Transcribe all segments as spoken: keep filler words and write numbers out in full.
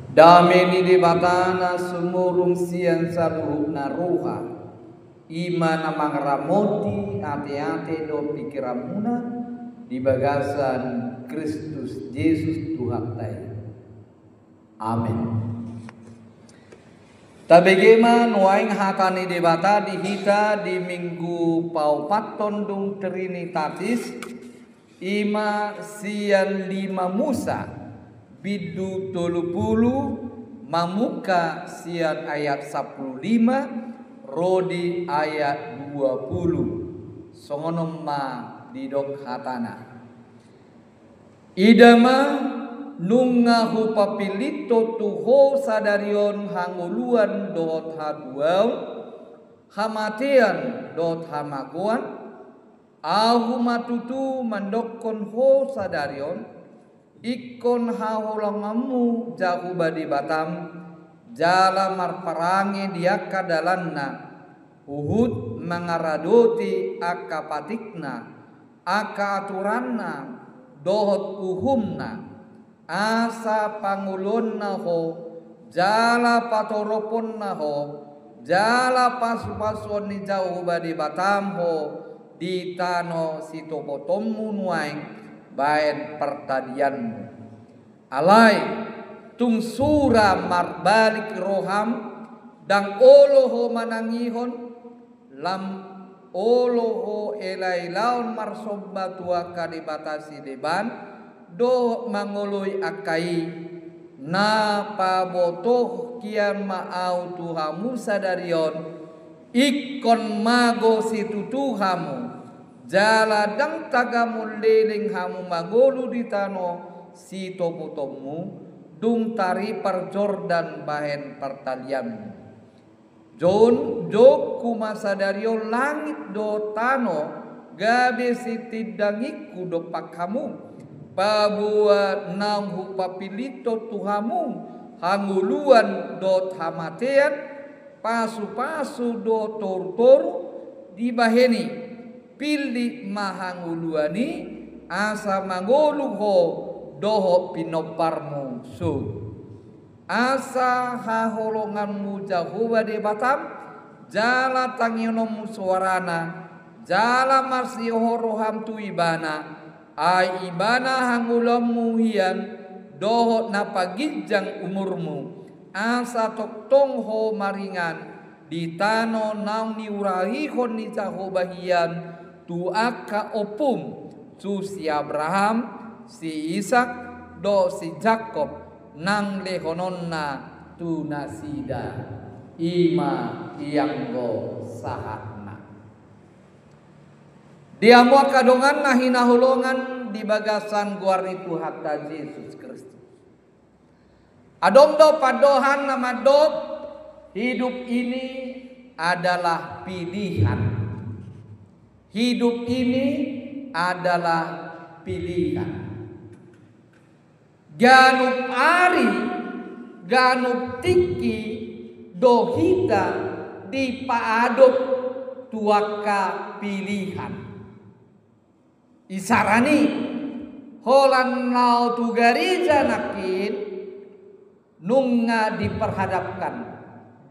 Dame ni Debata na sumurung sian saluhutna roha, i ma na mangaramoti ateate dohot pingkiranmuna di bagasan Kristus Jesus Tuhanta i. Amen. Tabege ma nuaeng hata ni Debata di hita di Minggu paopathon dung Trinitatis, i ma sian lima Musa, bindu tolu pulu, mamungka sian ayat sampulu lima ro di ayat dua pulu. Songon on ma didok hatana. Ida ma, nunga hupapillit ho tu ho sadari on hangoluan dohot hatuaon, hamatean dohot hamagoan. Ahu ma tutu mandokkon ho sadari on, ingkon haholonganmu Jahowa Debatam, jala marparange di angka dalanna, huhut mangaradoti angka patikna, angka aturanna, dohot uhumna, asa pangoloonna ho, jala patoruponna ho, jala pasupasuon ni Jahowa Debatam ho di tano sitopotonmu nuaeng bahen partalianmu. Alai, tung sura marbalik roham, ndang olo ho manangihon, lam olo ho elaelaon marsomba tu angka debata sileban, dohot mangoloi angka i, na pabotohon ma ahu tu hamu sadari on, ingkon mago situtu hamu, jala ndang tagamon leleng hamu mangolu di tano sitopotonmu, dung taripar Jordan bahen partalianmu. Jon, jongku ma sadari on langit dohot tano, gabe sitindangingku dompak hamu, paboa naung hupapillit ho tu hamu hangoluan dohot hamatean, pasupasu dohot torutoru. Dibahen i, pillit ma hangoluan i, asa mangolu ho dohot pinomparmu suhut. Asa haholonganmu Jahowa Debatam, jala tangihononmu soarana, jala marsihohot roham tu Ibana, ai Ibana hangoluanmu hian, dohot na paginjang umurmu, asa tongtong ho maringan di tano naung niurahihon ni Jahowa hian tu angka ompum, tu si Abraham, si Isak, dohot si Jakob, nang lehononna tu nasida. I ma ianggo sahatna. Di hamu angka dongan na hinaholongan di bagasan goar ni Tuhanta Jesus Kristus. Adong do pandohan na mandok, hidup ini adalah pilihan. Hidup ini adalah pilihan. Ganup ari, ganup tingki do hita dipaadop tu angka pilihan. Isarani, holan laho tu gareja nangkin, nunga diperhadapkan,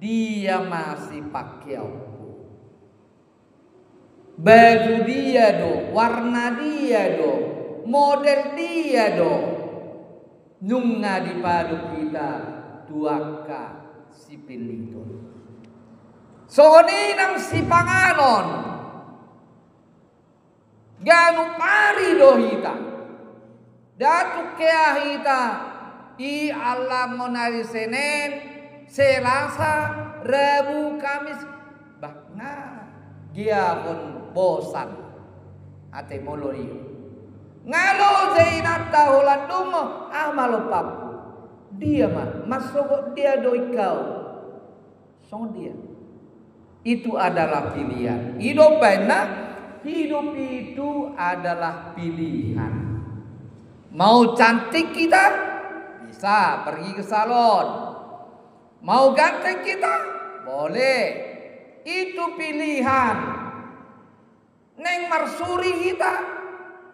dia ma sipangkeonku. Baju dia do, warna dia do, model dia do, nunga dipaadop hita tu angka sipilliton. Songon i nang sipanganon. Ganup ari do hita. Ndang tung hea hita i allangon ari Senen, Selasa, Rabu, Kamis. Bah, nga geahon bosan ate molo i. Nga loja inanta holan dungo, aha ma lompamku? Dia ma, marsogot dia do ingkau? Songon dia. Itu adalah pilihan. I do umbahen na, hidup itu adalah pilihan. Mau cantik kita, bisa pergi ke salon. Mau ganteng kita, boleh. Itu pilihan. Naeng marsuri hita,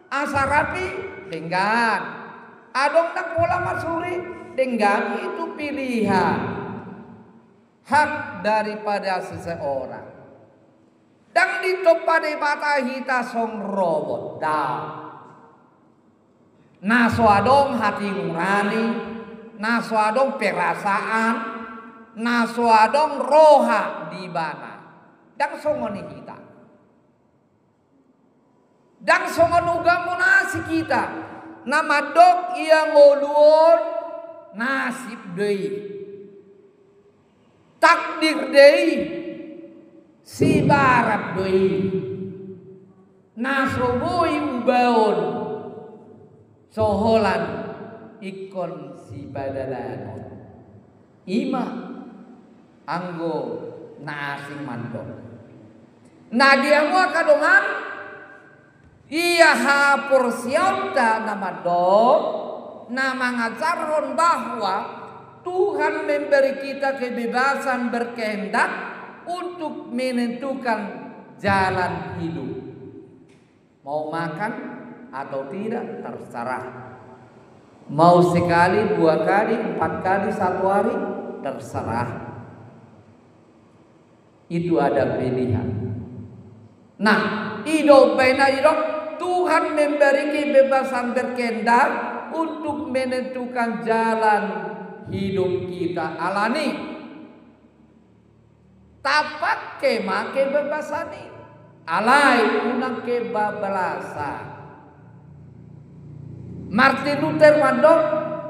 asa rapi, denggan. Adong ndang pola marsuri, Denggan itu pilihan, hak daripada seseorang. Ndang ditompa Debata hita songon robot, ndang. Na so adong hati nurani, na so adong perasaan, na so adong roha di ibana. Ndang songon i hita. Ndang songon uga monasik hita, na mandok ia ngolu on nasib do i, takdir do i, sibarat do i, na so boi ubaon, so holan ingkon sipadalanon. I ma anggo na asing mandok. Na di hamu angka dongan, ia haporseaonta na mandok, na mangajarhon bahwa Tuhan memberi kita kebebasan berkehendak untuk menentukan jalan hidup. Mau makan atau tidak, terserah. Mau sekali, dua kali, empat kali satu hari, terserah. Itu ada pilihan. Nah, i do umbahen na didok, Tuhan memberi kebebasan berkehendak untuk menentukan jalan hidup kita. Alani, tapake ma kebebasan i. Alai unang kebablasan. Martin Luther mandok,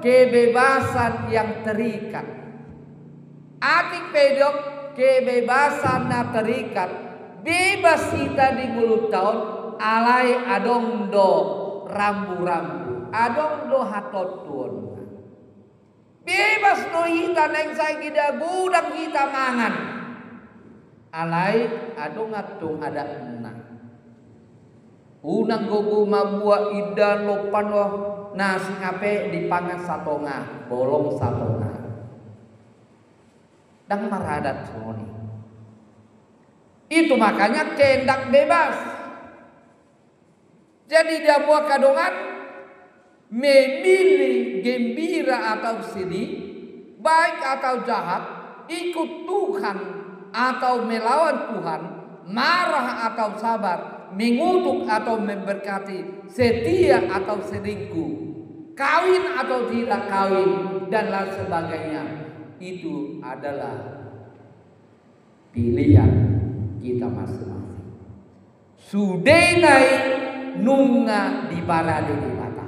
kebebasan yang terikat. Atik pe didok kebebasan na terikat, bebas hita di ngolunta on, alai adong do rambu-rambu, adong do hatontuon. Bebas do hita naeng sai gida godang hita mangan. Alai adong antong adatna. Unang gogo mambuat indahan lompan, nasi hape dipangan satonga, bolong satonga. Ndang maradat songon i. Itu makanya kehendak bebas. Jadi di hamu angka dongan, memilih gembira atau sedih, baik atau jahat, ikut Tuhan atau melawan Tuhan, marah atau sabar, mengutuk atau memberkati, setia atau selingkuh, kawin atau tidak kawin, dan lain sebagainya. Itu adalah pilihan kita masing-masing. Sudena i nunga diparade Debata.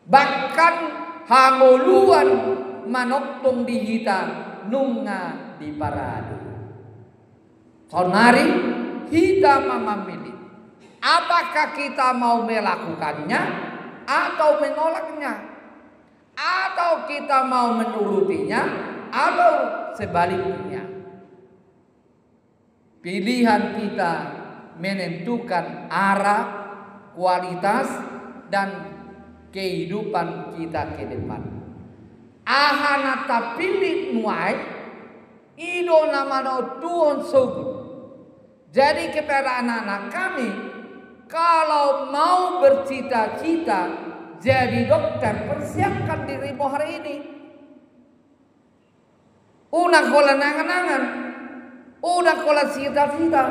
Bahkan hangoluan manongtong di hita nunga diparade. Saonari hita ma mamilih, apakah kita mau melakukannya atau menolaknya? Atau kita mau menurutinya, atau sebaliknya. Pilihan kita menentukan arah, kualitas, dan kehidupan kita ke depan. Aha na tapillit nuaeng, i do na manontuhon sogot. Jadi kepada anak-anak kami, kalau mau bercita-cita jadi dokter, persiapkan dirimu hari ini. Unang holan angan-angan, unang holan sita-sita,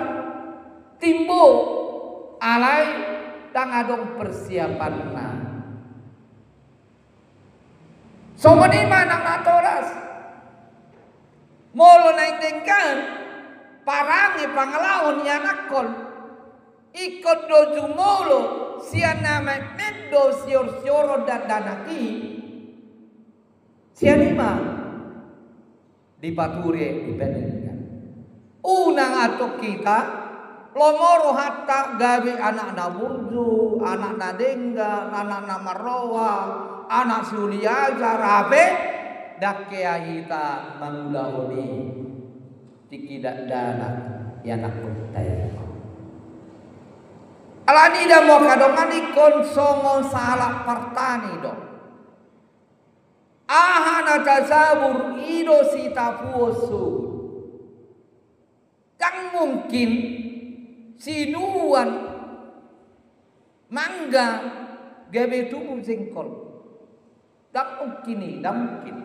timbo, alai ndang adong persiapanna. Songon i ma nang natoras. Molo naeng denggan parange pangalaho ni anakkon, ingkon do jumolo sian na metmet do sior-sioron dakdanak i. Sian i ma dipature dibaen denggan. Unang antong hita lomo rohanta gabe anak na burju, anak na denggan, anak na marroha, anak siuli ajar, hape ndang hea hita mangulahon i tingki dakdanak i anakkonta i. Alani i da mo angka dongan, ingkon songon sahalak partani do. Aha na tajabur i do sitapuon sogot. Ndang mungkin sinuan mangga gabe tubu jengkol. Ndang mungkin i, ndang mungkin.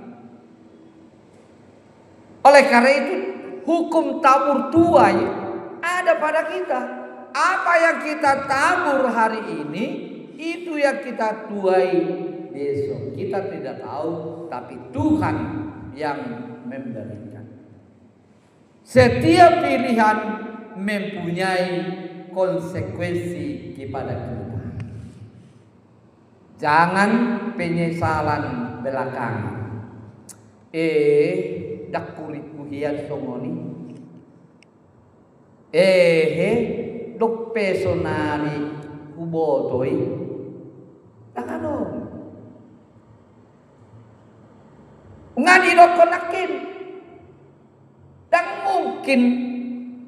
Oleh karena itu, hukum tabur tuai ada pada kita. Apa yang kita tabur hari ini, itu yang kita tuai besok. Kita tidak tahu, tapi Tuhan yang memberikan. Setiap pilihan mempunyai konsekuensi kepada kita. Jangan penyesalan belakangan. Eh, ndang huringkot hian songon i. Eh, dope sonari huboto i. Ndang adong. Nga didokkon nangkin. Ndang mungkin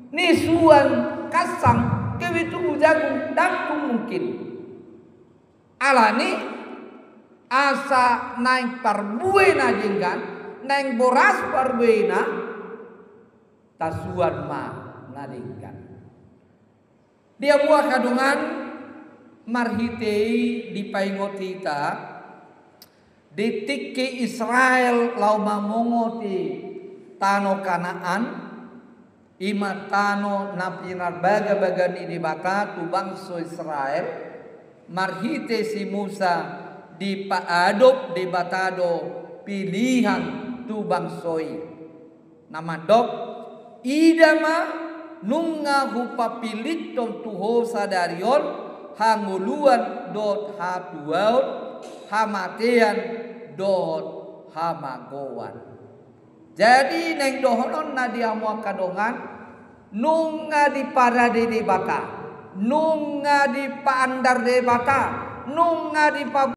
nisuan kansang, gabe tubu jagung, ndang tung mungkin. Alani asa naeng parbue na denggan, naeng boras parbuena, tasuan ma na denggan. Di hamu angka dongan, marhite i dipaingot hita, di tingki Israel laho mamongoti tano Kanaan, i ma tano na pinarbagabaga ni Debata tu bangso Israel, marhite si Musa dipaadop Debata do pilihan tu bangso i. Na mandok, ida ma nunga hupapilithon tu ho sadari on hangoluan dohot hatuaon, hamatean dohot hamagoan. Jadi naeng dohononna di hamu angka dongan, nunga diparade Debata, nunga dipaandar Debata, nunga dipa